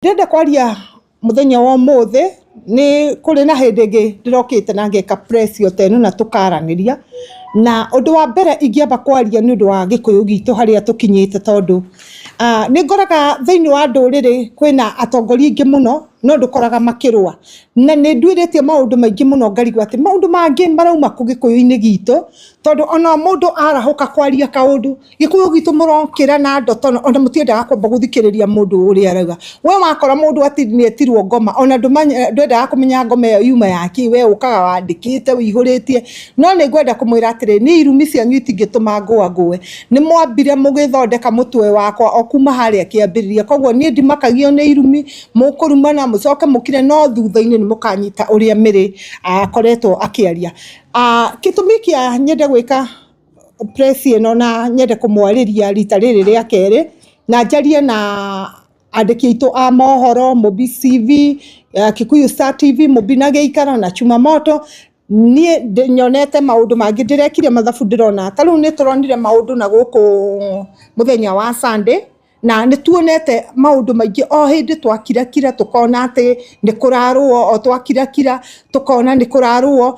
Ndĩrenda kwaria mũthenya wa ũmũthĩ, nĩ kũrĩ na hĩndĩ ĩngĩ ndĩrokĩte na ngeka press o ta ĩno na tũkaranĩria, na ũndũ wa mbere ingĩamba kwaria nĩ ũndũ wa gĩkũyũ gitũ harĩa tũkinyĩte tondũ, nĩ ngoraga thĩiniĩ wa ndũrĩrĩ kwĩna atongoria aingĩ mũno, no ndũkoraga makĩrũa. Na nĩ nduĩrĩtie maũndũ maingĩ mũno ngarigwo atĩ maũndũ mangĩ marauma kũ gĩkũyũ-inĩ gitũ, tondũ ona mũndũ arahũka kwaria kaũndũ, Gĩkũyũ gitũ mũrokĩra na ndotono ona mũtiendaga kwamba gũthikĩrĩria mũndũ ũrĩa arauga. We wakora mũndũ atĩ nĩetirwo ngoma ona ndwendaga kũmenya ngoma ĩyo yuma yakĩ, we ũkaga wandĩkĩte wĩihũrĩtie. No nĩ ngwenda kũmwĩra atĩrĩrĩ, niĩ irumi cianyu itingĩtũma ngũangũe. Nĩ mwambire mũgĩthondeka mũtwe wakwa o kuma harĩa kĩambĩrĩria. Koguo niĩ ndimakagio nĩ irumi, mũkũrumana mũcoke mũkire no thutha-inĩ nĩ mũkanyita ũrĩa Mary akoretwo akĩaria. Gĩtũmi kĩa nyende gwĩka press ĩno na nyende kũmwarĩria rita rĩrĩ rĩa kerĩ, na njarie na andĩki aitũ a mohoro, Mũmbi TV, Kikuyu Star TV, Mũmbi na Gĩikaro na Chuma Moto, niĩ nyonete maũndũ mangĩ ndĩrekire mathabu ndĩrona, ta rĩu nĩ tũronire maũndũ na gũkũ mũthenya wa Sunday, na nĩ tuonete maũndũ maingĩ o hĩndĩ twakirakira tũkona atĩ nĩ kũrarũo, o twakirakira tũkona nĩ kũrarũo.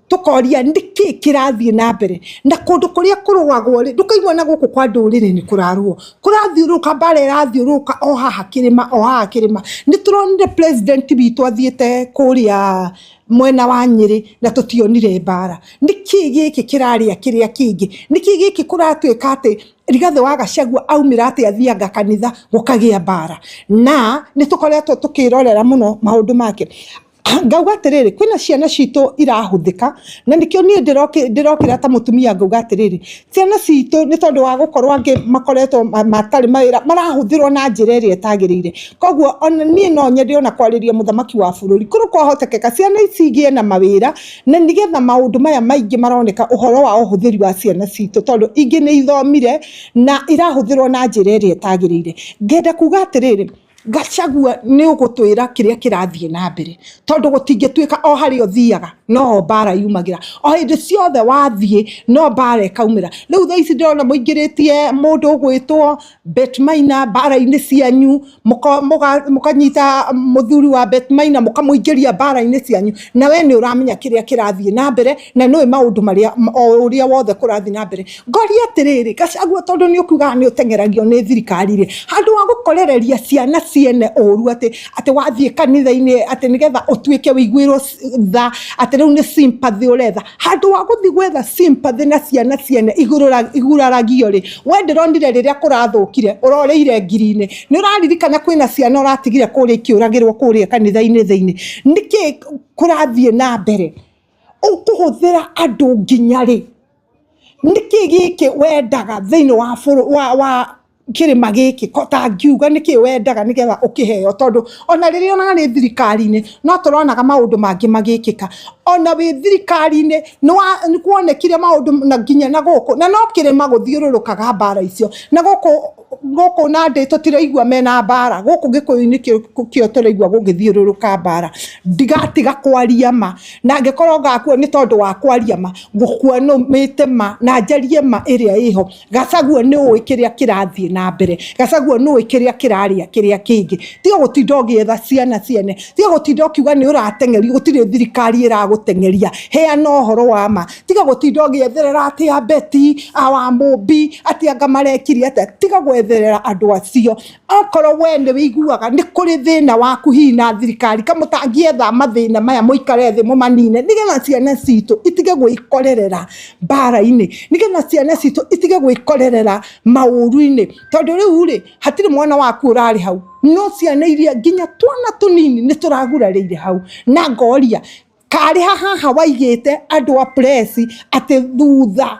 Tũkoria nĩkĩ kĩrathiĩ na mbere na kũndũ kũrĩa kũrũagwo rĩ, ndũkaigua na gũkũ kwa ndũrĩrĩ nĩ kũrarũo, kũrathiũrũrũka mbara ĩrathiũrũrũka o haha kĩrĩma o haha kĩrĩma. Nĩ tũronire president witũ athiĩte kũrĩa mwena wa Nyĩrĩ na tũtionire mbara. Nĩkĩ gĩkĩ kĩrarĩa kĩrĩa kĩngĩ? Nĩkĩ gĩkĩ kũratuĩka atĩ Rigathĩ wa Gachagua aumĩra atĩ athianga kanitha gũkagĩa mbara? Na nĩ tũkoretwo tũkĩrorera mũno maũndũ make. Ngauga atĩrĩrĩ, kwĩna ciana citũ irahũthĩka, na nĩkĩo niĩ ndĩrokĩra ta mũtumia ngauga atĩrĩrĩ, ciana citũ nĩ tondũ wa gũkorwo angĩ makoretwo matarĩ mawĩra, marahũthĩrwo na njĩra ĩrĩa ĩtagĩrĩire. Koguo ona niĩ no nyende ona kwarĩria mũthamaki wa bũrũri, korwo kwahotekeka ciana ici igĩe na mawĩra, na nĩgetha maũndũ maya maingĩ maroneka ũhoro wa ũhũthĩri wa ciana citũ, tondũ ingĩ nĩ ithomire na irahũthĩrwo na njĩra ĩrĩa ĩtagĩrĩire. Ngenda kuga atĩrĩrĩ, Gachagua nĩ ũgũtwĩra kĩrĩa kĩrathiĩ na mbere tondũ gũtingĩtuĩka o harĩa ũthiaga no mbara yumagĩra o hĩndĩ ciothe wathiĩ no mbara ĩkaumĩra. Rĩu thaa ici ndĩrona mũingĩrĩtie mũndũ ũgwĩtwo Bet Maina mbara-inĩ cianyu, mũkanyita mũthuri wa Bet Maina mũkamũingĩria mbara-inĩ cianyu, na we nĩ ũramenya kĩrĩa kĩrathiĩ na mbere na nĩũĩ maũndũ marĩa o ũrĩa wothe kũrathiĩ na mbere. Ngoria atĩrĩrĩ, Gachagua tondũ nĩ ũkiugaga nĩ ũteng'eragio nĩ thirikari rĩ, handũ ha gũkorereria ciana ciene ũru atĩ atĩ wathiĩ kanitha-inĩ atĩ nĩgetha ũtuĩke ũiguĩrwo tha atĩ rĩu nĩ sympathy ũretha, handũ ha gũthiĩ gwetha sympathy na ciana ciene iguraragio rĩ, we ndĩronire rĩrĩa kũrathũkire ũrorĩire ngiri-inĩ, nĩ ũraririkana kwĩna ciana ũratigire kũrĩa ikĩũragĩrwo kũrĩa kanitha-inĩ thĩinĩ, nĩkĩ kũrathiĩ na mbere? Ũkũhũthĩra andũ nginya rĩ? Nĩkĩ gĩkĩ wendaga thĩinĩ wa wa wa kĩrĩma gĩkĩ tangiuga nĩkĩ wendaga nĩgetha ũkĩheo tondũ ona rĩrĩa ũrarĩ thirikari-inĩ no tũronaga maũndũ mangĩ magĩkĩka. Ona wĩ thirikari-inĩ nĩ kuonekire maũndũ na nginya na gũkũ na no kĩrĩma gũthiũrũrũkaga mbara icio na gũkũ gũkũ Nandĩ tũtiraigua mena mbara, gũkũ Gĩkũyũ-inĩ kĩo tũraigua gũgĩthiũrũrũka mbara. Ndigatiga kwaria ma, na angĩkorwo ngakua nĩ tondũ wa kwaria ma, ngũkua nũmĩte ma na njarie ma ĩrĩa ĩho. Gachagua nĩ ũĩ kĩrĩa kĩrathiĩ na mbere, Gachagua nĩ ũĩ kĩrĩa kĩrarĩa kĩrĩa kĩngĩ. Tiga gũtinda ũgĩetha ciana ciene, tiga gũtinda ũkiuga nĩ ũrateng'erio, gũtirĩ thirikari ĩragũteng'eria, heana ũhoro wa ma. Tiga gũtinda ũgĩetherera atĩ a Betty, a Wamũmbi, atĩ anga marekire atĩa, tiga gwetherera andũ acio. Okorwo we nĩ wĩiguaga nĩ kũrĩ thĩna waku hihi na thirikari, kamũtangĩetha mathĩna maya mũikare thĩ mũmanine, nĩgetha ciana citũ itige gwĩkorerera mbara-inĩ, nĩgetha ciana citũ itige gwĩkorerera maũru-inĩ, tondũ rĩu rĩ, hatirĩ mwana waku ũrarĩ hau, no ciana iria nginya twana tũnini nĩ tũragurarĩire hau, na ngoria Karĩ ha haha waigĩte andũ a press atĩ thutha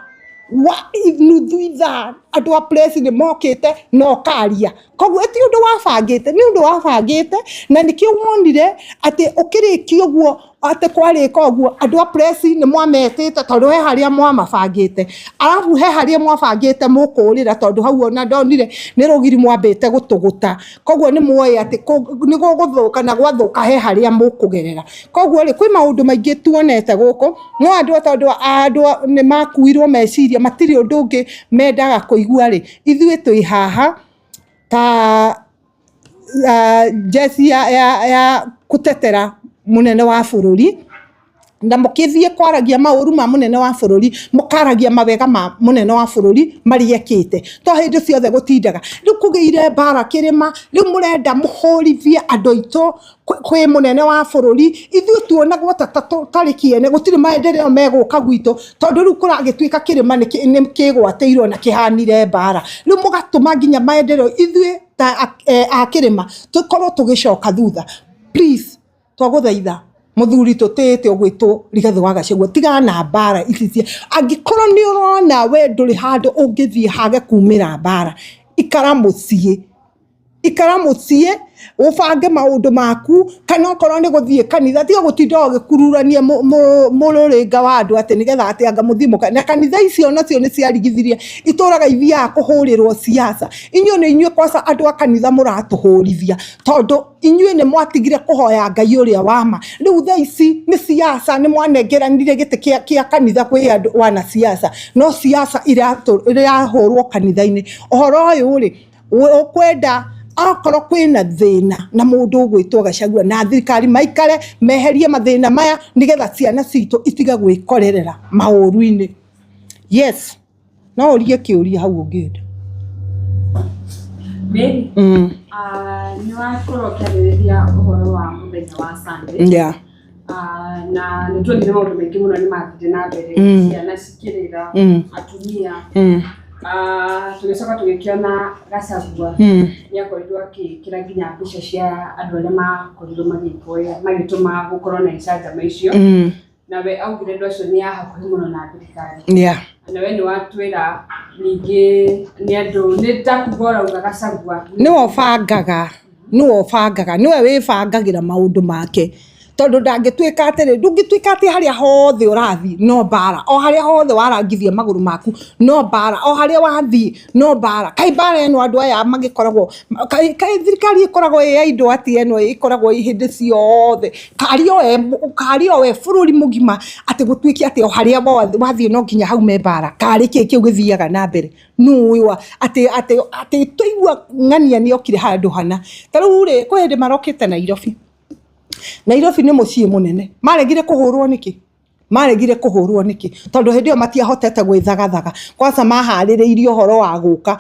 wa nuthu ithaa andũ a press nĩ mokĩte na ũkaria. Koguo ti ũndũ wabangĩte, nĩ ũndũ wabangĩte na nĩkĩo wonire atĩ ũkĩrĩkia ũguo atĩ kwarĩka ũguo andũ a press nĩ mwametĩte tondũ he harĩa mwamabangĩte. Arabu he harĩa mwabangĩte mũkũrĩra tondũ hau ona ndonire nĩ rũgiri mwambĩte gũtũgũta. Koguo nĩ mwoĩ atĩ nĩ gũgũthũka na gwathũka he harĩa mũkũgerera. Koguo rĩ, kwĩ maũndũ maingĩ tuonete gũkũ, no andũ tondũ andũ nĩ makuirwo meciria matirĩ ũndũ ũngĩ mendaga kũigua rĩ, ithuĩ twĩ haha ta Njeci ya kũtetera mũnene wa bũrũri, na mũkĩthiĩ kwaragia maũru ma mũnene wa bũrũri, mũkaragia mawega ma mũnene wa bũrũri marĩa ekĩte. To hĩndĩ ciothe gũtindaga rĩu kũgĩire mbara kĩrĩma, rĩu mũrenda mũhũrithie andũ aitũ kwĩ mũnene wa bũrũri. Ithuĩ tuonagwo ta tũtarĩ kĩene, gũtirĩ maendeleo megũka gwitũ, tondũ rĩu kũragĩtuĩka kĩrĩma nĩ kĩgwatĩirwo na kĩhanire mbara. Rĩu mũgatũma nginya maendeleo ithuĩ ta a kĩrĩma tũkorwo tũgĩcoka thutha. Please, twagũthaitha mũthuri tũtĩĩte ũgwĩtwo Rigathĩ wa Gachagua, tigana na mbara ici cia, angĩkorwo nĩ ũrona we ndũrĩ handũ ũngĩthiĩ hage kumĩra mbara, ikara mũciĩ, ikara mũciĩ ũbange maũndũ maku, kana okorwo nĩ gũthiĩ kanitha, tiga gũtinda ũgĩkururania mũrũrĩnga wa andũ atĩ nĩgetha atĩ anga mũthiĩ mũka, na kanitha icio nacio nĩ ciarigithirie, itũraga ithiaga kũhũrĩrwo siasa. Inyuĩ nĩ inyuĩ kwanza andũ a kanitha mũratũhũrithia, tondũ inyuĩ nĩ mwatigire kũhoya Ngai ũrĩa wa ma. Rĩu thaa ici nĩ siasa, nĩ mwanengeranire gĩtĩ kĩa kanitha kwĩ andũ wanasiasa, no siasa irahũrwo kanitha-inĩ. Ũhoro ũyũ rĩ, ũkwenda akorwo kwĩna thĩna na mũndũ ũgwĩtwo Gachagua na thirikari maikare meherie mathĩna maya nĩgetha ciana citũ itige gwĩkorerera maũru-inĩ. Yes, no ũrie kĩũria hau ũngĩenda. Mary, nĩ wakorwo ũkĩarĩrĩria ũhoro wa mũthenya wa Sunday. Na nĩ tuonire maũndũ maingĩ mũno nĩ mathire na mbere, ciana cikĩrĩra, atumia. Tũgĩcoka tũgĩkĩona Gachagua nĩ akorirwo agĩkĩra nginya mbica cia andũ arĩa makorirwo magĩkwo magĩtũma gũkorwo na icanjama icio. Nawe augire andũ acio nĩ a hakuhĩ mũno na thirikari. Na we nĩ watwĩra ningĩ nĩ andũ nĩ ta kuga ũrauga Gachagua. Nĩwe ũbangaga, nĩwe ũbangaga, nĩwe wĩbangagĩra maũndũ make, tondũ ndangĩtuĩka atĩrĩ, ndũngĩtuĩka atĩ harĩa hothe ũrathiĩ no mbara, o harĩa hothe warangithia magũrũ maku no mbara, o harĩa wathiĩ no mbara. Kaĩ mbara ĩno andũ aya magĩkoragwo, kaĩ thirikari ĩkoragwo ĩ ya indo atĩa ĩno ĩkoragwo ĩ hĩndĩ ciothe, karĩ o we bũrũri mũgima atĩ gũtuĩke atĩ o harĩa wathiĩ no nginya haume mbara, karĩ kĩ kĩu gĩthiaga na mbere? Nũ ũyũ atĩ atĩ atĩ twaigua ng'ania nĩ okire handũ hana. Ta rĩu rĩ, kwĩ hĩndĩ marokĩte Nairobi. Nairobi nĩ mũciĩ mũnene. Maregire kũhũrwo nĩkĩ? Maregire kũhũrwo nĩkĩ? Tondũ hĩndĩ ĩyo matiahotete gwĩthagathaga. Kwanza maharĩrĩirie ũhoro wa gũka,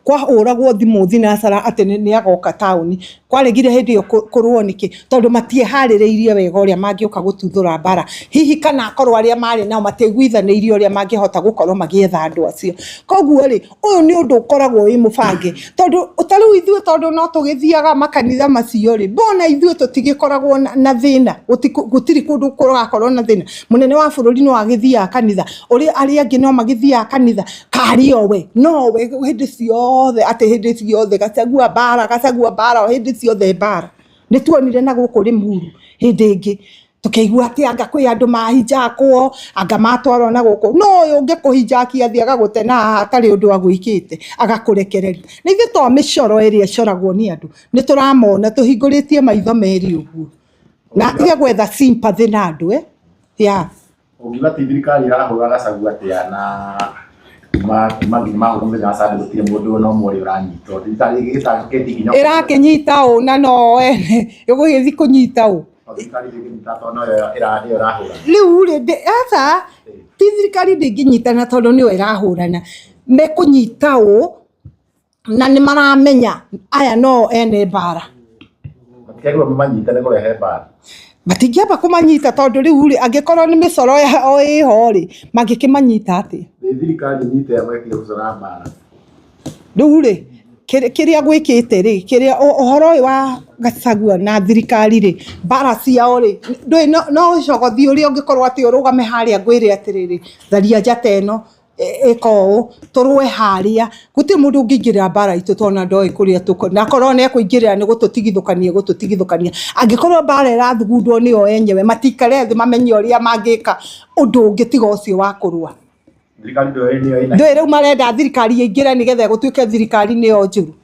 kwahũragwo thimũ thinacara atĩ nĩ agoka taũni. Kwaregire hĩndĩ ĩyo kũrũo nĩkĩ? Tondũ matieharĩrĩirie wega ũrĩa mangĩũka gũtuthũra mbara. Hihi kana akorwo arĩa marĩ nao matiaiguithanĩirie ũrĩa mangĩhota gũkorwo magĩetha andũ acio. Koguo rĩ, ũyũ nĩ ũndũ ũkoragwo wĩ mũbange, tondũ ta rĩu ithuĩ tondũ no tũgĩthiaga makanitha macio rĩ, mbona ithuĩ tũtigĩkoragwo na thĩna, gũtirĩ kũndũ kũrakorwo na thĩna. Mũnene wa bũrũri no agĩthiaga kanitha, ũrĩa arĩa angĩ no magĩthiaga kanitha, karĩ o we, no we hĩndĩ ciothe, atĩ hĩndĩ ciothe Gachagua mbara, Gachagua mbara, o hĩndĩ ciothe mbara. Nĩ tuonire na gũkũ Limuru hĩndĩ ĩngĩ, tũkĩigua atĩ anga kwĩ andũ mahijakwo, anga matwarwo na gũkũ, no ũyũ ũngĩkũhijakia athiĩ agagũte na haha hatarĩ ũndũ agwĩkĩte, agakũrekereria. Na ithuĩ to mĩcoro ĩrĩa ĩcoragwo nĩ andũ, nĩ tũramona tũhingũrĩtie maitho merĩ ũguo. Na atige gwetha sympathy na andũ eh, yeah. Ũngiuga ti thirikari ĩrahũra Gachagua atĩa na kuma nginya mahũrwo mũthenya wa Sunday gũtirĩ mũndũ ona ũmwe ũrĩa ũranyitwo. Thirikari ĩgĩtangĩkĩte nginya Ĩrakĩnyita ũ na no ene ĩgũgĩthiĩ kũnyita ũ? Thirikari ndĩngĩnyita tondũ noyo nĩyo ĩrahũrana. Rĩu rĩ, aca ti thirikari ndĩngĩnyitana tondũ nĩyo ĩrahũrana. Mekũnyita ũ na nĩ maramenya aya no ene mbara. Matikagĩrĩirwo mamanyite nĩ kũrehe mbara. Matingĩamba kũmanyita tondũ rĩu rĩ, angĩkorwo nĩ mĩcoro o ĩho rĩ, mangĩkĩmanyita atĩa? Nĩ thirikari ĩnyite aya mekire gũcora mbara. Rĩu rĩ, kĩrĩa gwĩkĩte rĩ, kĩrĩa ũhoro ũyũ wa Gachagua na thirikari rĩ, mbara ciao rĩ, ndũĩ no ũcogothi ũrĩa ũngĩkorwo atĩ ũrũgame harĩa ngwĩre atĩrĩrĩ, tharia njata ĩno, ĩka ũũ, tũrũe harĩa, gũtirĩ mũndũ ũngĩingĩrĩra mbara itũ tondũ ona ndoĩ kũrĩa tũkũ, na akorwo nĩ ekũingĩrĩra nĩ gũtũtigithũkania egũtũtigithũkania. Angĩkorwo mbara ĩrathugundwo nĩo enyewe, matikare thĩ mamenye ũrĩa mangĩka ũndũ ũngĩ tiga ũcio wa kũrũa. Thirikari ndũĩ nĩyo ĩna Ndũĩ rĩu marenda thirikari ĩingĩre nĩgetha gũtuĩke thirikari nĩyo njũru.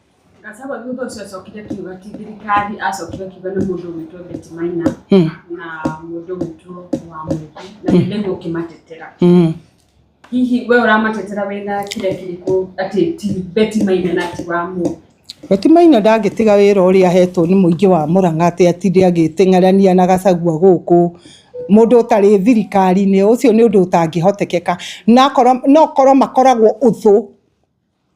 Gachagua thutha ũcio acokire akiuga ti thirikari, acokire akiuga nĩ mũndũ ũgwĩtwo Betty Maina na mũndũ ũgwĩtwo Wamũngũ, na nĩ ndaigua ũkĩmatetera. Hihi we ũramatetera wĩna kĩrĩa kĩrĩkũ atĩ ti Betty Maina na ti Wamũngũ? Betty Maina ndangĩtiga wĩra ũrĩa ahetwo nĩ mũingĩ wa Murang'a atĩ atinde agĩteng'erania na Gachagua gũkũ, mũndũ ũtarĩ thirikari-inĩ, ũcio nĩ ũndũ ũtangĩhotekeka. Na akorwo no korwo makoragwo ũthũ,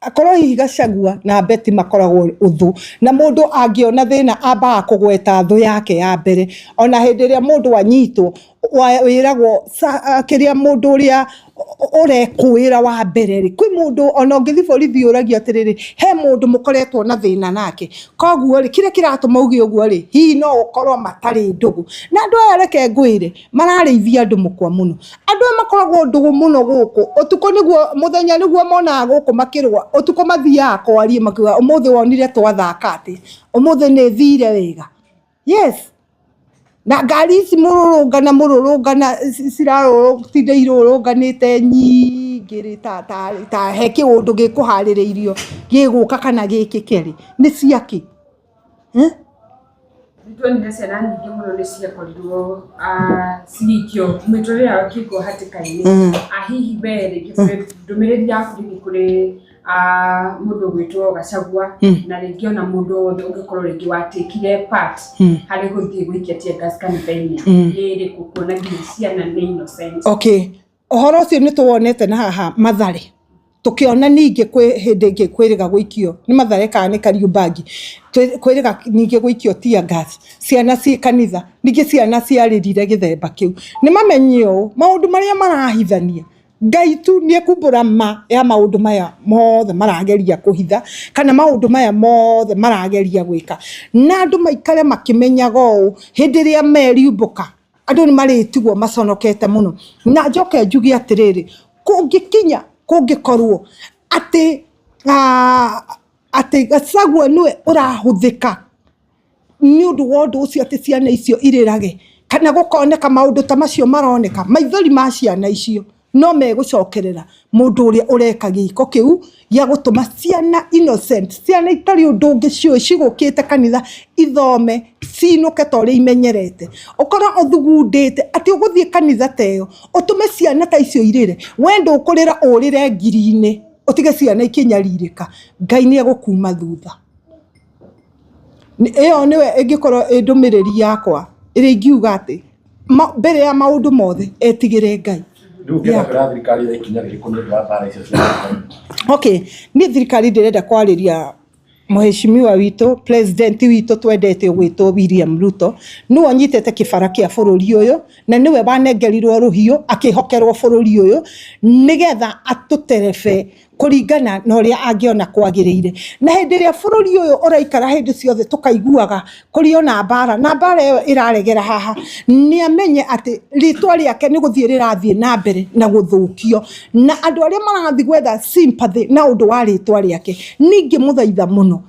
akorwo hihi Gachagua na Betty makoragwo ũthũ, na mũndũ angĩona thĩna ambaga kũgweta thũ yake ya mbere. Ona hĩndĩ ĩrĩa mũndũ anyitwo, wĩragwo kĩrĩa mũndũ ũrĩa ũrekũĩra wa mbere rĩ, kwĩ mũndũ ona ũngĩthiĩ borithi ũragio atĩrĩrĩ, he mũndũ mũkoretwo na thĩna nake, koguo rĩ, kĩrĩa kĩratũma uge ũguo rĩ, hihi no ũkorwo matarĩ ndũgũ. Na andũ aya reke ngwĩre, mararĩithia andũ mũkwa mũno. Andũ aya makoragwo ndũgũ mũno gũkũ, ũtukũ nĩguo, mũthenya nĩguo monaga gũkũ makĩrũa, ũtukũ mathiaga kwaria makiugaga ũmũthĩ wonire twathaka atĩa, ũmũthĩ nĩ thire wega. Yes. Na ngari ici mũrũrũngana mũrũrũngana cirarũtinda irũrũnganĩte nyingĩ rĩ ta he kĩũndũ gĩkũharĩrĩirio gĩgũka kana gĩkĩke rĩ, nĩ ciakĩ? Nĩ tuonire ciana nyingĩ mũno nĩ ciakorirwo cigĩikio mĩtũrĩre yao ĩkĩigwo hatĩka-inĩ. Hihi we rĩngĩ ndũmĩrĩri yaku rĩngĩ kũrĩ mũndũ ũgwĩtwo Gachagua na rĩngĩ ona mũndũ o wothe ũngĩkorwo rĩngĩ watekire part harĩ gũthiĩ gũikia tear gas kanitha-inĩ nĩ ĩrĩkũ kuona nginya ciana nĩ innocent? Okay, ũhoro ũcio nĩ tũwonete na haha Mathare tũkĩona ningĩ kwĩ hĩndĩ ĩngĩ kwĩrĩga gũikio nĩ Mathare kana nĩ Kariũmbangi kwĩrĩga ningĩ gũikio tear gas ciana ciĩ kanitha ningĩ ciana ciarĩrire gĩthemba kĩu. Nĩ mamenye ũũ maũndũ marĩa marahithania Ngai tu nĩ ekumbũra ma ya maũndũ maya mothe marageria kũhitha kana maũndũ maya mothe marageria gwĩka. Na andũ maikare makĩmenyaga ũũ hĩndĩ ĩrĩa meriumbũka andũ nĩ marĩtigwo maconokete mũno. Na njoke njuge atĩrĩrĩ, kũngĩkinya kũngĩkorwo atĩ atĩ Gachagua nĩwe ũrahũthĩka nĩ ũndũ wa ũndũ ũcio atĩ ciana icio irĩrage kana gũkoneka maũndũ ta macio maroneka, maithori ma ciana icio no megũcokerera mũndũ ũrĩa ũreka gĩko kĩu gĩa gũtũma ciana innocent, ciana itarĩ ũndũ ũngĩ ciũĩ cigũkĩte kanitha ithome cinũke ta ũrĩa imenyerete. Ũkorwo ũthugundĩte atĩ ũgũthiĩ kanitha ta ĩyo ũtũme ciana ta icio irĩre, we ndũkũrĩra ũrĩre ngiri-inĩ ũtige ciana ikĩnyarirĩka, Ngai nĩ egũkuma thutha. Ĩyo nĩyo ĩngĩkorwo ĩ ndũmĩrĩri yakwa ĩrĩa ingiuga atĩ mbere ya maũndũ mothe etigĩre Ngai. Rĩu ũngĩenda kwĩra thirikari yoe ikinya rĩrĩkũ nĩ ũndũ wa mbara icio cia Ukraine? Okay, niĩ thirikari ndĩrenda kwarĩria mheshimiwa witũ president witũ twendete ũgwĩtwo William Ruto nĩwe ũnyitĩte kĩbara kĩa bũrũri ũyũ na nĩwe wanengerirwo rũhiũ akĩhokerwo bũrũri ũyũ nĩgetha atũterebe kũringana na ũrĩa angĩona kwagĩrĩire. Na hĩndĩ ĩrĩa bũrũri ũyũ ũraikara hĩndĩ ciothe tũkaiguaga kũrĩ ona mbara, na mbara ĩyo ĩraregera haha, nĩ amenye atĩ rĩtwa rĩake nĩ gũthiĩ rĩrathiĩ na mbere na gũthũkio. Na andũ arĩa marathiĩ gwetha sympathy na ũndũ wa rĩtwa rĩake, niĩ ingĩmũthaitha mũno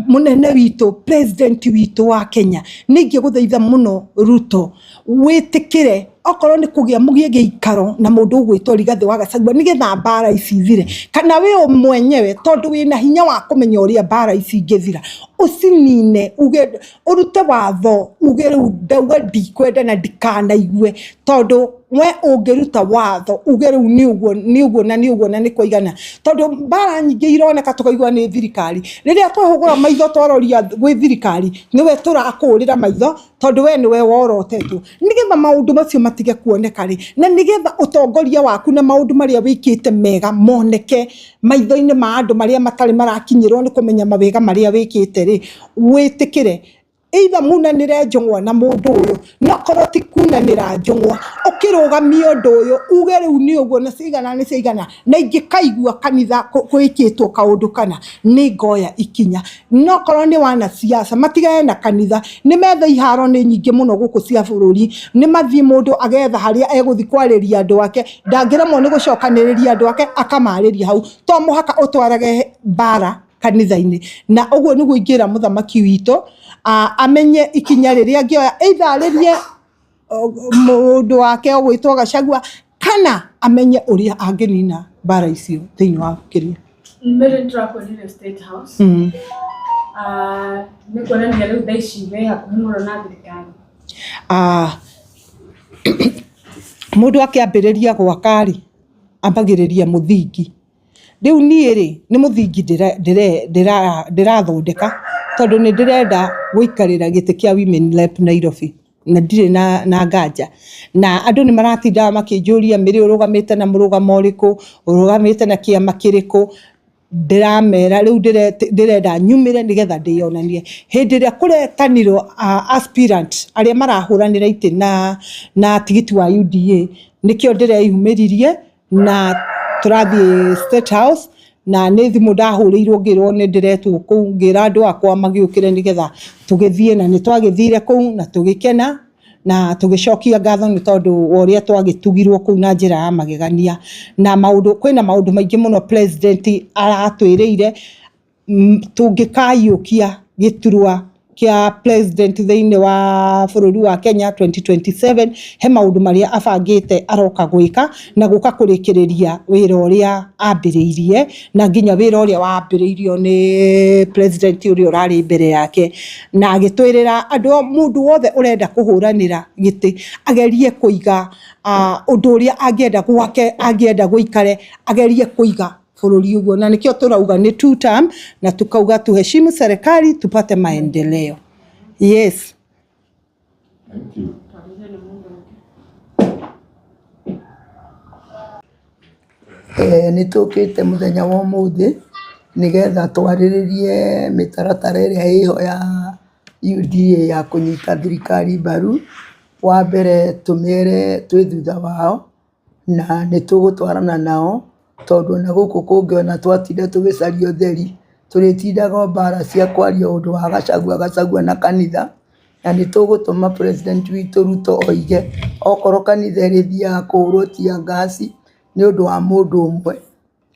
Mũnene witũ, president witũ wa Kenya, nĩ ingĩgũthaitha mũno Ruto, wĩtĩkĩre okorwo nĩ kũgĩa mũgĩe gĩikaro na mũndũ ũgwĩtwo Rigathĩ wa Gachagua nĩgetha mbara ici ithire, kana we mwenyewe tondũ wĩna hinya wa kũmenya ũrĩa mbara ici ingĩthira, ũcinine uge, ũrute watho uge rĩu ndauga ndikwenda na ndikanaigue tondũ we ũngĩruta watho uge rĩu nĩ ũguo nĩ ũguo na nĩ ũguo na nĩ kwaigana tondũ mbara nyingĩ ironeka tũkaigua nĩ thirikari rĩrĩa twahũgũra maitho twaroria gwĩ thirikari nĩwe tũrakũrĩra maitho tondũ we nĩwe worotetwo nĩgetha maũndũ macio matige kuoneka rĩ na nĩgetha ũtongoria waku na maũndũ marĩa wĩkĩte mega moneke maitho-inĩ ma andũ marĩa matarĩ marakinyĩrwo nĩ kũmenya mawega marĩa wĩkĩte rĩ wĩtĩkĩre either munanĩre njũng'wa na mũndũ ũyũ no korwo ti kunanĩra njũng'wa ũkĩrũgamie ũndũ ũyũ uge rĩu nĩ ũguo na ciaigana nĩ ciaigana na ingĩkaigua kanitha gwĩkĩtwo kaũndũ kana nĩ ngoya ikinya no korwo nĩ wanasiasa matigane na kanitha nĩ metha iharo nĩ nyingĩ mũno gũkũ cia bũrũri nĩ mathiĩ mũndũ agetha harĩa egũthiĩ kwarĩria andũ ake ndangĩremwo nĩ gũcokanĩrĩria andũ ake akamarĩria hau to mũhaka ũtwarage mbara kanitha-inĩ na ũguo nĩguo ingĩra mũthamaki witũ amenye ikinya rĩrĩa angĩoya either arĩrie mũndũ wake ũgwĩtwo Gachagua kana amenye ũrĩa angĩnina mbara icio thĩinĩ wa kĩrĩa. Mary nĩtũrakuonire State House. Nĩ kuonania rĩu thaa ici wĩ hakuhĩ mũno na thirikari. Mũndũ akĩambĩrĩria gwaka rĩ, ambagĩrĩria mũthingi. Rĩu niĩ rĩ, nĩ mũthingi ndĩrathondeka tondũ nĩ ndĩrenda gũikarĩra gĩtĩ kĩa Women Rep Nairobi na ndirĩ na nganja. Na andũ nĩ maratindaga makĩnjũria Mary ũrũgamĩte na mũrũgamo ũrĩkũ, ũrũgamĩte na kĩama kĩrĩkũ. Ndĩramera rĩu ndĩrenda nyumĩre nĩgetha ndĩyonanie. Hĩndĩ ĩrĩa kũretanirwo aspirant arĩa marahũranĩra itĩ na tigiti wa UDA, nĩkĩo ndĩreyumĩririe na tũrathiĩ State House, na nĩ thimũ ndahũrĩirwo ngĩrwo nĩ ndĩretwo kũu, ngĩra andũ akwa magĩũkĩre nĩgetha tũgĩthiĩ, na nĩ twagĩthire kũu na tũgĩkena na tũgĩcokia ngatho nĩ tondũ wa ũrĩa twagĩtugirwo kũu na njĩra ya magegania. Na maũndũ, kwĩna maũndũ maingĩ mũno president aratwĩrĩire tũngĩkaiyũkia gĩturwa kĩa president thĩinĩ wa bũrũri wa Kenya 2027, he maũndũ marĩa abangĩte aroka gwĩka na gũka kũrĩkĩrĩria wĩra ũrĩa ambĩrĩirie, na nginya wĩra ũrĩa wambĩrĩirio nĩ president ũrĩa ũrarĩ mbere yake. Na agĩtwĩrĩra andũ, mũndũ wothe ũrenda kũhũranĩra gĩtĩ agerie kũiga ũndũ ũrĩa angĩenda gwake, angĩenda gũikare, agerie kũiga bũrũri ũguo. Na nĩkĩo tũrauga nĩ two term, na tukauga tuheshimu serikali tupate maendeleo. Yes. Thank you. Nĩ tũkĩte mũthenya wa ũmũthĩ nĩgetha twarĩrĩrie mĩtaratara ĩrĩa ĩho ya UDA ya kũnyita thirikari mbaru. Wa mbere tũmere twĩ thutha wao na nĩ tũgũtwarana nao, tondũ ona gũkũ kũngĩ ona twatinda tũgĩcaria ũtheri, tũrĩtindaga o mbara cia kwaria ũndũ wa Gachagua, Gachagua na kanitha. Na nĩ tũgũtũma president witũ Ruto oige okorwo kanitha ĩrĩthiaga kũhũrwo tear gas nĩ ũndũ wa mũndũ ũmwe,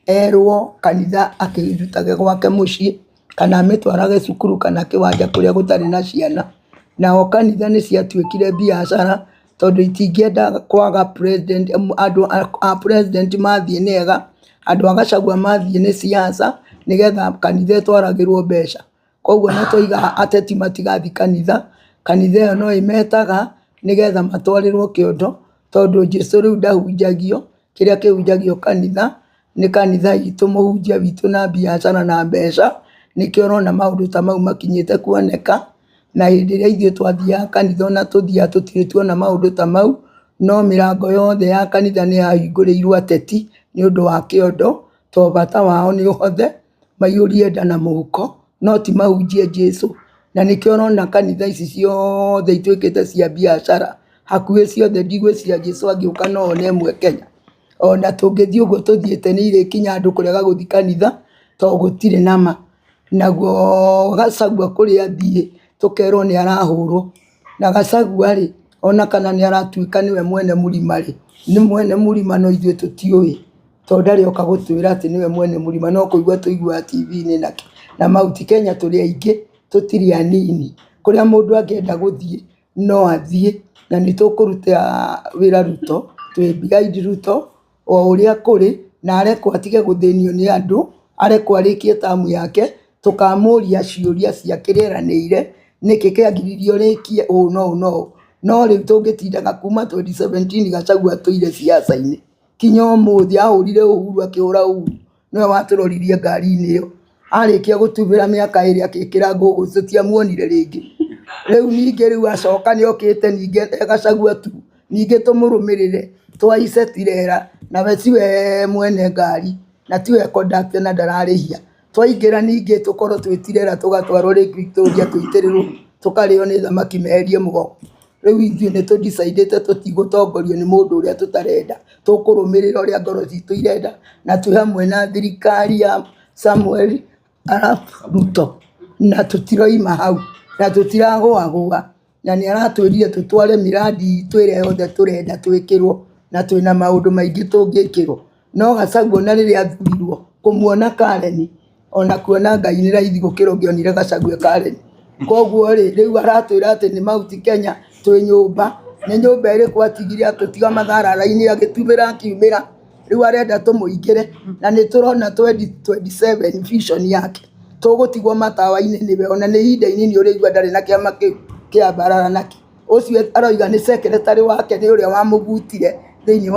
erwo kanitha akĩrutage gwake mũciĩ kana amĩtwarage cukuru kana kĩwanja kũrĩa gũtarĩ na ciana. Nao kanitha nĩ ciatuĩkire biacara tondũ itingĩenda kwaga president, andũ a president mathiĩ nĩ ega, andũ a Gachagua mathiĩ nĩ siasa, nĩgetha kanitha ĩtwaragĩrwo mbeca. Koguo ona twaiga ateti matigathiĩ kanitha, kanitha ĩyo no ĩmetaga nĩgetha matwarĩrwo kĩondo, tondũ Jesũ rĩu ndahunjagio, kĩrĩa kĩhunjagio kanitha nĩ kanitha itũ, mũhunjia witũ na biacara na mbeca, nĩkĩo ũrona maũndũ ta mau makinyĩte kuoneka. Na hĩndĩ ĩrĩa ithuĩ twathiaga kanitha ona tũthiaga tũtirĩ tuona maũndũ ta mau, no mĩrango yothe ya kanitha nĩ yahingũrĩirwo ateti nĩ ũndũ wa kĩondo, to bata wao nĩ ũhothe maiyũrie nda na mũhuko, no ti mahunjie Jesũ. Na nĩkĩo ũrona kanitha ici ciothe ituĩkĩte cia biacara, hakuhĩ ciothe ndigwĩciria Jesũ angĩũka no one ĩmwe Kenya. Ona tũngĩthiĩ ũguo tũthiĩte nĩ irĩkinya andũ kũrega gũthiĩ kanitha tondũ gũtirĩ na ma. Naguo Gachagua kũrĩa athiĩ tũkerwo nĩ arahũrwo. Na Gachagua rĩ, ona kana nĩ aratuĩka nĩwe mwene mũrima rĩ, nĩ mwene mũrima no ithuĩ tũtiũĩ, tondũ ndarĩ oka gũtwĩra atĩ nĩwe mwene mũrima, no kũigua tũiguaga TV-inĩ na kĩ. Na Mount Kenya tũrĩ aingĩ tũtirĩ anini, kũrĩa mũndũ angĩenda gũthiĩ no athiĩ, na nĩ tũkũruta wĩra Ruto, twĩ behind Ruto o ũrĩa kũrĩ, na arekwo atige gũthĩnio nĩ andũ, arekwo arĩkie term yake, tũkamũria ciũria cia kĩrĩa eranĩire, nĩkĩ kĩagiririe ũrĩkie ũũ na ũũ na ũũ. No rĩu tũngĩtindaga kuma 2017 Gachagua atũire siasa-inĩ, kinya ũmũthĩ ahũrire Uhuru akĩhũra Uhuru, nĩwe watũroririe ngari-inĩ ĩyo. Arĩkia gũtubĩra mĩaka ĩrĩ akĩkĩra ngũgũ tũtiamuonire rĩngĩ. Rĩu ningĩ rĩu acoka nĩ okĩte ningĩ e Gachagua tu, ningĩ tũmũrũmĩrĩre twaice tirera, nawe tiwe mwene ngari na tiwe conductor na ndararĩhia. Twaingĩra ningĩ tũkorwo twĩ tirera tũgatwarwo Lake Victoria tũitĩrĩrwo tũkarĩo nĩ thamaki meherie mũgongo. Rĩu ithuĩ nĩ tũ decide ĩte tũtigũtongorio nĩ mũndũ ũrĩa tũtarenda, tũkũrũmĩrĩra ũrĩa ngoro citũ irenda na twĩ hamwe na thirikari ya Samuel Arap Ruto na tũtiroima hau na tũtiragũagũa, na nĩ aratwĩrire tũtware miradi itũ ĩrĩa yothe tũrenda twĩkĩrwo, na twĩna maũndũ maingĩ tũngĩkĩrwo. No Gachagua ona rĩrĩa athurirwo kũmuona Karen ona kuona Ngai nĩ raithi gũkĩra ũngĩonire Gachagua Karen. Koguo rĩ, rĩu aratwĩra atĩ nĩ Mount Kenya twĩ nyũmba, nĩ nyũmba ĩrĩkũ atigire atũtiga matharara-inĩ agĩtubĩra akiumĩra, rĩu arenda tũmũingĩre na nĩ tũrona 2027 vision yake, tũgũtigwo matawa-inĩ nĩwe, ona nĩ ihinda inini ũrĩigua ndarĩ na kĩama kĩu kĩa Mbarara nakĩo. Ũcio aroiga nĩ secretary wake nĩ ũrĩa wamũbutire thĩinĩ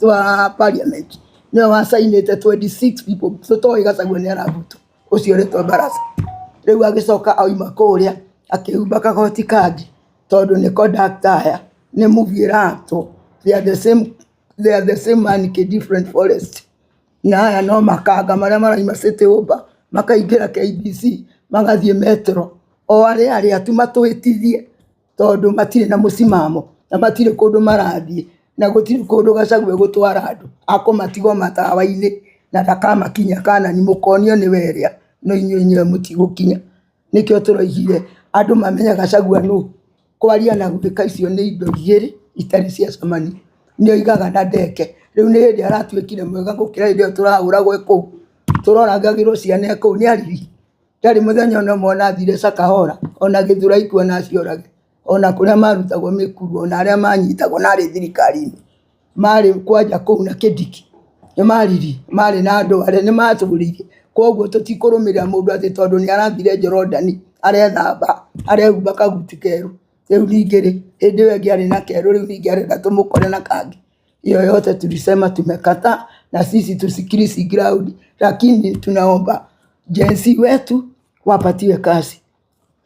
wa parliament. Nĩwe wacainĩte 26 people tũtoĩ Gachagua nĩ arabutwo ũcio ũretwo Barasa. Rĩu agĩcoka auma kũrĩa akĩhumba kagoti kangĩ tondũ nĩ conductor aya nĩ movie ĩraktwo. They are the same, they are the same man in different forest. Na aya no makanga marĩa maraima City Hopper makaingĩra KBC magathiĩ Metro o arĩa arĩa tu matũhĩtithie tondũ matirĩ na mũsimamo na matirĩ kũndũ marathiĩ na gũtirĩ kũndũ Gachagua egũtwara andũ akũmatigwo matawa-inĩ na ndakamakinyia Kanani mũkonio nĩwe ĩrĩa no inyuĩ inyuĩ mũtigũkinya. Nĩkĩo tũroigire andũ mamenye Gachagua nũ. Kwaria na gwĩka icio nĩ indo igĩrĩ itarĩ ciacemania. Nĩ oigaga na ndeke. Rĩu nĩ hĩndĩ aratuĩkire mwega gũkĩra hĩndĩ ĩyo tũrahũragwo e kũu. Tũroragagĩrwo ciana e kũu nĩ ariri. Ndarĩ mũthenya ona ũmwe ona athire Shakahola ona Gĩthũrai kuona aciorage. Ona kũrĩa marutagwo mĩkuru ona arĩa manyitagwo na arĩ thirikari-inĩ. Marĩ kwanja kũu na Kindiki nĩ mariri marĩ na andũ arĩa nĩ matũrire. Koguo tũtikũrũmĩrĩra mũndũ atĩ tondũ nĩ arathire Jorodani arethamba arehumba kaguti kerũ. Rĩu ningĩ rĩ, hĩndĩ ĩyo ĩngĩ arĩ na kerũ rĩu ningĩ arenda tũmũkore na kangĩ. Hiyo yote tulisema tumekataa, na sisi tusikilizi ground, lakini tunaomba Gen Z wetu wapatiwe kazi,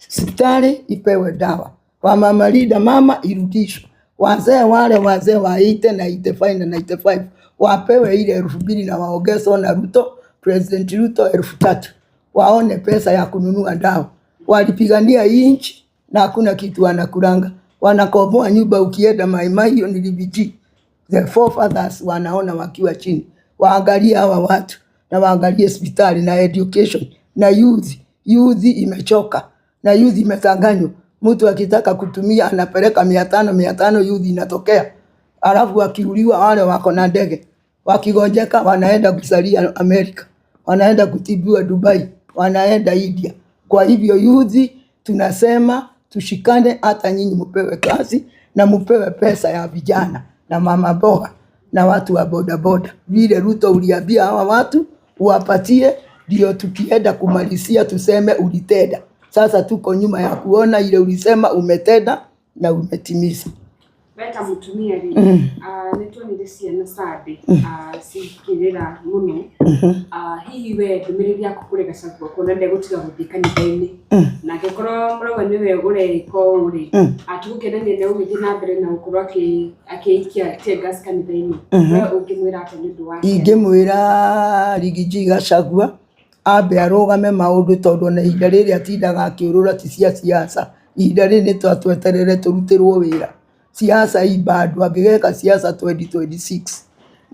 hospitali ipewe dawa, wamama linda mama irudishwe, wazee wale wazee wa 80 na 85 na 95 wapewe ile 2000 na waongezwe na Ruto, President Ruto 3000 waone pesa ya kununua dawa. Walipigania hii nchi na hakuna kitu wanakulanga, wanakomoa nyumba. Ukienda Mai Mahiu ni Riggy the forefathers wanaona wakiwa chini, waangalie hawa watu na waangalie hospitali na education na youth. Youth imechoka na youth imetanganywa. Mtu akitaka kutumia anapeleka 500 500, youth inatokea, alafu wakiuliwa wale wako na ndege, wakigonjeka wanaenda kusalia Amerika, wanaenda kutibiwa Dubai, wanaenda India. Kwa hivyo youth tunasema tushikane, hata nyinyi mpewe kazi na mpewe pesa ya vijana na mama mboga na watu wa bodaboda. Vile Ruto uliambia hawa watu uwapatie, ndio tukienda kumalizia tuseme ulitenda. Sasa tuko nyuma ya kuona ile ulisema umetenda na umetimiza. Beta mutumia rĩ, nĩ tuonire ciana Sunday cikĩrĩra mũno. Hihi we ndũmĩrĩri yaku kũrĩ Gachagua kuona ndegũtiga gũthiĩ kanitha-inĩ na angĩkorwo mũrauga nĩwe ũreka ũũ rĩ, tũgũkenania nĩ ũgĩthiĩ na mbere na gũkorwo akĩikia tear gas kanitha-inĩ, we ũngĩmwĩra atĩa nĩ ũndũ wa ciana? Ingĩmwĩra Riggy G Gachagua ambe arũgame maũndũ tondũ ona ihinda rĩrĩ atindaga akĩũrũra ti cia siasa. Ihinda rĩrĩ nĩ twatweterere tũrutĩrwo wĩra. Siasa i bado angĩgeka siasa 2026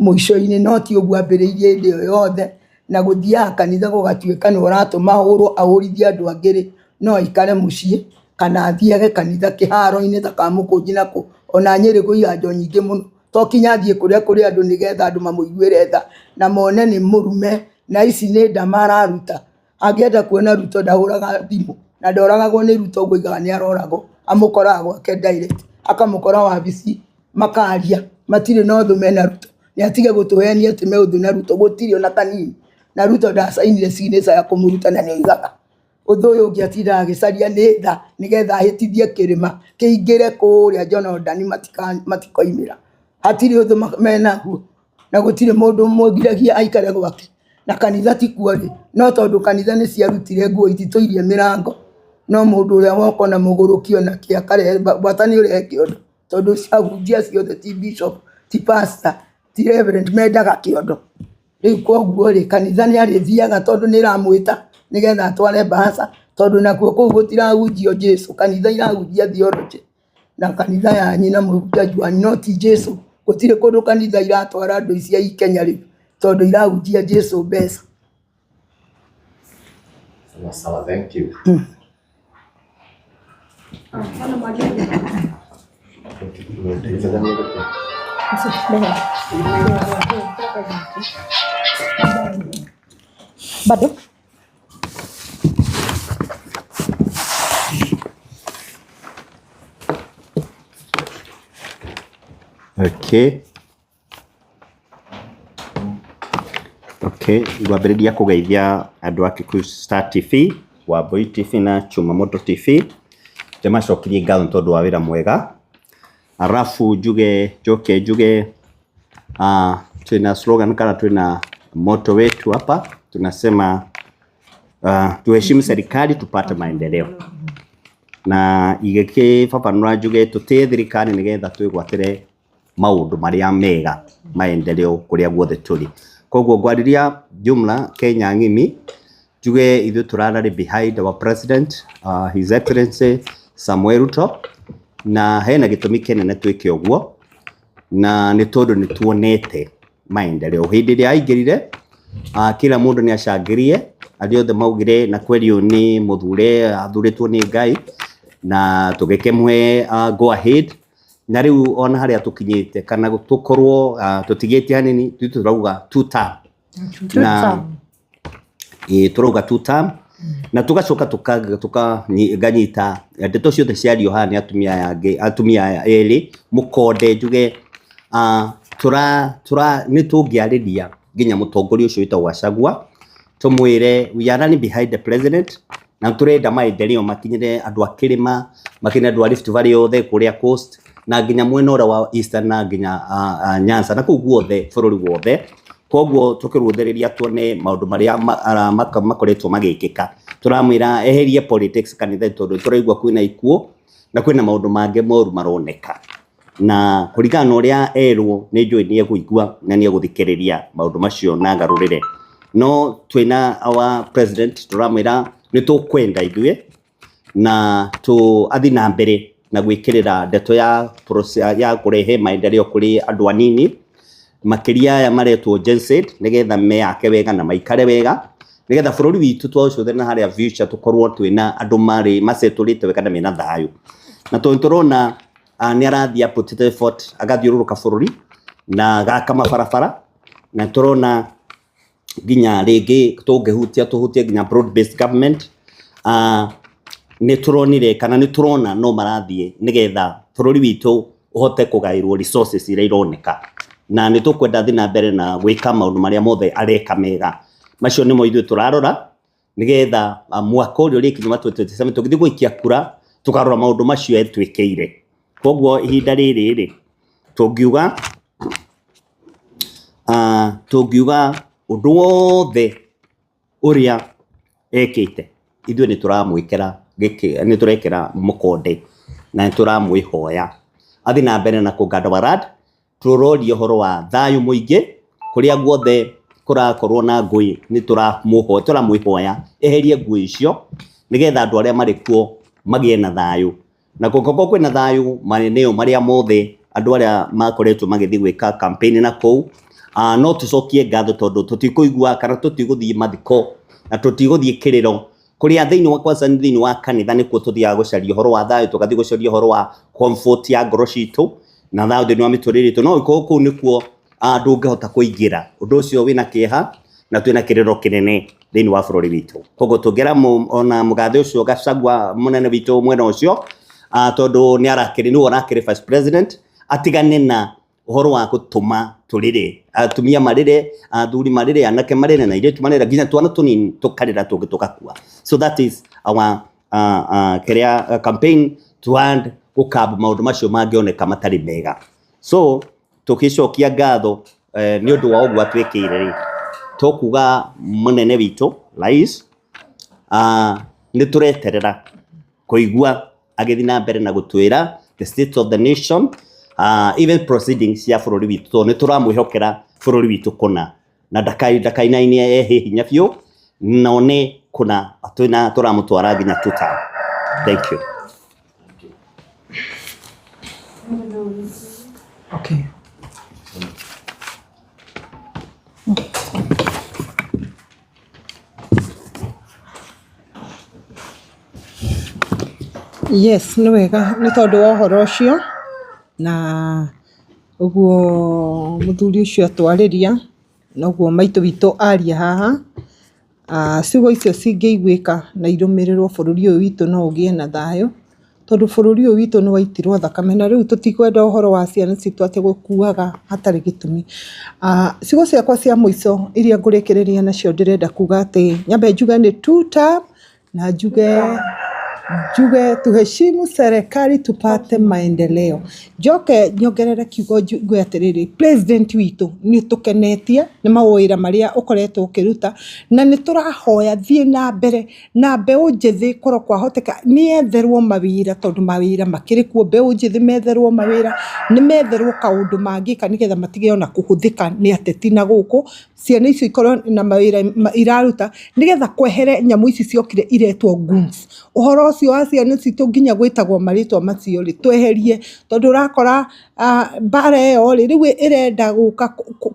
mũico-inĩ, no ti ũguo ambĩrĩirie hĩndĩ ĩyo yothe na gũthiaga kanitha gũgatuĩka nĩ ũratũma ahũrwo ahũrithie andũ angĩ rĩ, no aikare mũciĩ kana athiage kanitha kĩharo-inĩ ta Kamũkũnji na kũ ona Nyĩrĩ kwĩ ihanjo nyingĩ mũno, to kinya athiĩ kũrĩa kũrĩ andũ nĩgetha andũ mamũiguĩre tha na mone nĩ mũrume na ici nĩ ndama araruta. Angĩenda kuona Ruto ndahũraga thimũ na ndoragagwo nĩ Ruto ũguo oigaga nĩ aroragwo, amũkoraga gwake direct, akamũkora wabici makaria, matirĩ na ũthũ mena Ruto. Nĩ atige gũtũhenia atĩ me ũthũ na Ruto, gũtirĩ ona kanini. Na Ruto ndacainire signature ya kũmũruta na nĩ oigaga. Ũthũ ũyũ ũngĩ atindaga agĩcaria nĩ tha nĩgetha ahĩtithie kĩrĩma kĩingĩre kũrĩa Jorodani matikoimĩra. Hatirĩ ũthũ menaguo na gũtirĩ mũndũ ũmũgiragia aikare gwake. Na kanitha ti kuo rĩ, no tondũ kanitha nĩ ciarutire nguo ititũirie mĩrango, no mũndũ ũrĩa woka ona mũgũrũki ona kĩ akarehe bata nĩ ũrehe kĩondo tondũ ahunjia acio othe ti bishop, ti pastor, ti reverend mendaga kĩondo. Rĩu koguo rĩ, kanitha nĩ arĩthiaga tondũ nĩ ĩramwĩta nĩgetha atware mbahaca tondũ nakuo kũu gũtirahunjio Jesũ, kanitha irahunjia theology na kanitha yanyu na mũhunjaji wanyu no ti Jesũ. Gũtirĩ kũndũ kanitha iratwara andũ ici a Kenya rĩu tondũ irahunjia Jesũ mbeca. Sawa sawa, thank you. Bwana mwalimu. Bado Okay. Okay, ngwambĩrĩria kũgeithia andũ a Kikuyu Star TV, Wambui TV na Chuma Moto TV. Ndĩmacokerie ngatho nĩ tondũ wa wĩra mwega. Arabu njuge njoke njuge. Twina slogan kana twina motto wetu hapa tunasema tuheshimu serikali tupate maendeleo. Na igĩkĩbabanũra njuge tũtĩe thirikari nĩgetha twĩgwatĩre maũndũ marĩa mega maendeleo kũrĩa guothe tũrĩ. Koguo ngwarĩria jumla Kenya ng'imi njuge ithuĩ tũrararĩ behind our president, His Excellency Samuel Ruto, na hena gĩtũmi kĩnene twĩke ũguo, na nĩ tondũ nĩ tuonete maendeleo. Hĩndĩ ĩrĩa aingĩrire, kila mũndũ nĩ acangĩrie, arĩa othe maugire na kweli ũyũ nĩ mũthure, athurĩtwo nĩ Ngai, na tũgĩkĩmũhe go ahead. Na rĩu ona harĩa tũkinyĩte kana tũkorwo tũtigĩtie hanini, ithuĩ tũrauga two term. Na tũrauga two term, na tugacoka nganyita ndeto ciothe ciario haha nĩ atumia aya angĩ, atumia aya erĩ mũkonde njuge, nĩ tũngĩarĩria nginya mũtongoria ũcio wĩtagwo Gachagua, tũmwĩre we are running behind the president, na tũrenda maendeleo makinyĩre andũ a kĩrĩma, makinyĩre andũ a Rift Valley othe kũrĩa coast, na nginya mwena ũrĩa wa Eastern na nginya Nyanza na kũu guothe bũrũri wothe. Koguo tũkĩrũthĩrĩria tuone maũndũ marĩa makoretwo magĩkĩka, tũramwĩra eherie politics kanitha tondũ tũraigua kwĩna ikuũ na kwĩna maũndũ mangĩ moru maroneka, na kũringana na ũrĩa erwo nĩ njũĩ nĩ egũigua na nĩ egũthikĩrĩria maũndũ macio na agarũrĩre. No twĩna our president tũramwĩra nĩ tũkwenda ithuĩ na tũ athi na mbere na gwĩkĩrĩra ndeto ya ya kũrehe maendeleo kũrĩ andũ anini makĩria aya maretwo Gen Z, nĩgetha meyake wega na maikare wega, nĩgetha bũrũri witũ twaũcũthĩrĩria na harĩa future tũkorwo twĩna andũ marĩ macetũrĩte wega na mena thayũ. Na tondũ tũrona nĩ arathiĩ aputĩte effort agathiũrũrũka bũrũri na agaka mabarabara, na tũrona nginya rĩngĩ tũngĩhutia tũhutie nginya broad based government, nĩ tũronire kana nĩ tũrona no marathiĩ nĩgetha bũrũri witũ ũhote kũgaĩrwo resources iria ironeka, na nĩ tũkwenda thiĩ na mbere na gwĩka maũndũ marĩa mothe areka mega. Macio nĩmo ithuĩ tũrarora nĩgetha mwaka ũrĩa ũrĩkinya wa 2027 tũgĩthiĩ gũikia kura tũkarora maũndũ macio etwĩkĩire. Koguo ihinda rĩrĩ rĩ tũngiuga ũndũ wothe ũrĩa ekĩte ithuĩ nĩ tũramwĩkĩra gĩkĩ, nĩ tũrekĩra mũkonde na nĩ tũramwĩhoya athiĩ na mbere na kũganda tũroria ũhoro wa thayũ mũingĩ kũrĩa guothe kũrakorwo na ngũĩ, nĩ tũramwĩhoya eherie ngũĩ icio nĩgetha andũ arĩa marĩ kuo magĩe na thayũ, na kũngĩkorwo kwĩna thayũ maeneo marĩa mothe andũ arĩa makoretwo magĩthiĩ gwĩka campaign na kũu, no tũcokie ngatho tondũ tũtikũigua kana tũtigũthiĩ mathiko na tũtigũthiĩ kĩrĩro kũrĩa thĩinĩ wa kwanza thĩinĩ wa kanitha nĩkuo tũthiaga gũcaria ũhoro wa thayũ, tũgathiĩ gũcaria ũhoro wa comfort ya ngoro citũ na thayũ thĩinĩ wa mĩtũrĩre itũ. No gũkorwo kũu nĩkuo ndũngĩhota kũingĩra ũndũ ũcio wĩna kĩeha na twĩna kĩrĩro kĩnene thĩinĩ wa bũrũri witũ. Koguo tũngĩra ona mũgathe ũcio Gachagua mũnene witũ mwena ũcio, tondũ nĩ arakĩrĩ, nĩwe ũrakĩrĩ vice president, atigane na ũhoro wa gũtũma tũrĩre, atumia marĩre, athuri marĩre, anake marĩre na airĩtu marĩre, nginya twana tũnini tũkarĩra tũngĩ tũgakua. So that is our kĩrĩa campaign to and gũkambu maũndũ macio mangĩoneka matarĩ mega. So tũgĩcokia ngatho nĩ ũndũ wa ũguo atwĩkĩire rĩ, tũkuga mũnene witũ rais, nĩ tũreterera kũigua agĩthiĩ na mbere na gũtwĩra the state of the nation, even proceedings cia bũrũri witũ, tondũ nĩ tũramwĩhokera bũrũri witũ kũna na ndakainainie ehe hinya biũ na one kũna twĩna tũramũtwara nginya tuta. Thank you. Okay. Yes, nĩ wega nĩ tondũ wa ũhoro ũcio na ũguo mũthuri ũcio atwarĩria noguo maitũ witũ aria haha. Ciugo icio cingĩiguĩka na irũmĩrĩrwo bũrũri ũyũ witũ no ũgĩe na thayũ, tondũ bũrũri ũyũ witũ nĩ waitirwo thakame na rĩu tũtikwenda ũhoro wa ciana citũ atĩ gũkuaga hatarĩ gĩtũmi. Ciugo ciakwa cia mũico iria ngũrĩkĩrĩria nacio ndĩrenda kuga atĩ nyambe njuge nĩ two term na njuge Njuge tuheshimu serikali tupate maendeleo. Njoke nyongerere kiugo njuge atĩrĩrĩ, president witũ nĩ ũtũkenetie nĩ mawĩra marĩa ũkoretwo ũkĩruta, na nĩ tũrahoya thiĩ na mbere na mbeũ njĩthĩ korwo kwahoteka nĩ yetherwo mawĩra, tondũ mawĩra makĩrĩ kuo, mbeũ njĩthĩ metherwo mawĩra, nĩ metherwo kaũndũ mangĩka nĩgetha matige ona kũhũthĩka nĩ ateti na gũkũ, ciana icio ikorwo na mawĩra iraruta nĩgetha kwehere nyamũ ici ciokire iretwo goons. Ũhoro ũcio wa ciana citũ nginya gwĩtagwo marĩtwa macio rĩ, tweherie, tondũ ũrakora mbara ĩyo rĩ, rĩu ĩrenda gũka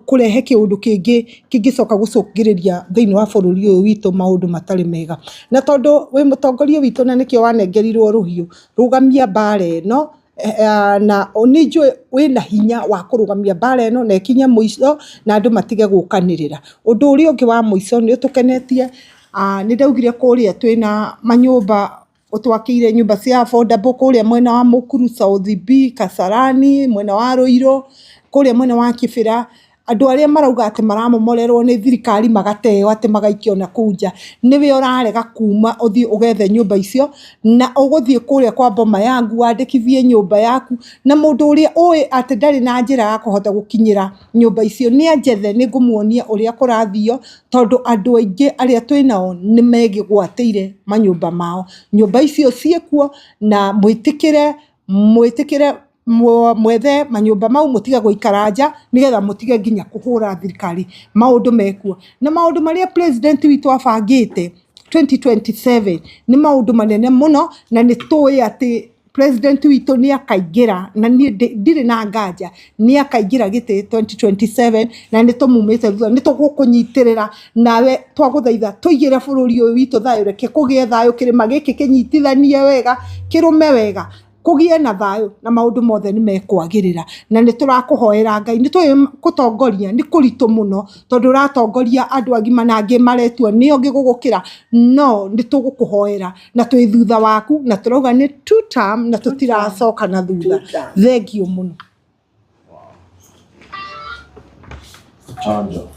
kũrehe kĩũndũ kĩngĩ kĩngĩcoka gũcũngĩrĩria thĩinĩ wa bũrũri ũyũ witũ maũndũ matarĩ mega. Na tondũ wĩ mũtongoria witũ na nĩkĩo wanengerirwo rũhiũ, rũgamia mbara ĩno, na nĩ njũĩ wĩna hinya wa kũrũgamia mbara ĩno na ĩkinye mũico na andũ matige gũkanĩrĩra. Ũndũ ũrĩa ũngĩ wa mũico nĩ ũtũkenetie, nĩ ndaugire kũrĩa twĩna manyũmba, ũtwakĩire nyũmba cia affordable kũrĩa mwena wa Mukuru, South B, Kasarani, mwena wa Ruiru, kũrĩa mwena wa Kibera. Andũ arĩa marauga atĩ maramomorerwo nĩ thirikari magateo atĩ magaikio na kũu nja, nĩwe ũrarega kuma ũthiĩ ũgethe nyũmba icio, na ũgũthiĩ kũrĩa kwa Boma Yangu wandĩkithie nyũmba yaku, na mũndũ ũrĩa ũĩ atĩ ndarĩ na njĩra ya kũhota gũkinyĩra nyũmba icio nĩ anjethe, nĩ ngũmuonia ũrĩa kũrathio, tondũ andũ aingĩ arĩa twĩnao nĩ megĩgwatĩire manyũmba mao. Nyũmba icio ciĩkuo, na mwĩtĩkĩre, mwĩtĩkĩre mwethe manyũmba mau, mũtige gũikara nja, nĩgetha mũtige nginya kũhũra thirikari maũndũ mekuo. Na maũndũ marĩa president witũ abangĩte 2027 nĩ maũndũ manene mũno, na nĩ tũĩ atĩ president witũ nĩ akaingĩra, na niĩ ndirĩ na nganja nĩ akaingĩra gĩtĩ 2027, na nĩ tũmumĩte thutha, nĩ tũgũkũnyitĩrĩra nawe, twagũthaitha tũigĩre bũrũri ũyũ witũ thayũ, reke kũgĩe thayũ, kĩrĩma gĩkĩ kĩnyitithanie wega, kĩrũme wega, kũgĩe na thayũ, na maũndũ mothe nĩ mekwagĩrĩra. Na nĩ tũrakũhoera Ngai, nĩ tũĩ gũtongoria nĩ kũritũ mũno, tondũ ũratongoria andũ agima na angĩ maretua nĩo gũgũkĩra, no nĩ tũgũkũhoera na twĩ thutha waku, na tũrauga nĩ two term na tũtiracoka na thutha. Thank you mũno. Chanjo.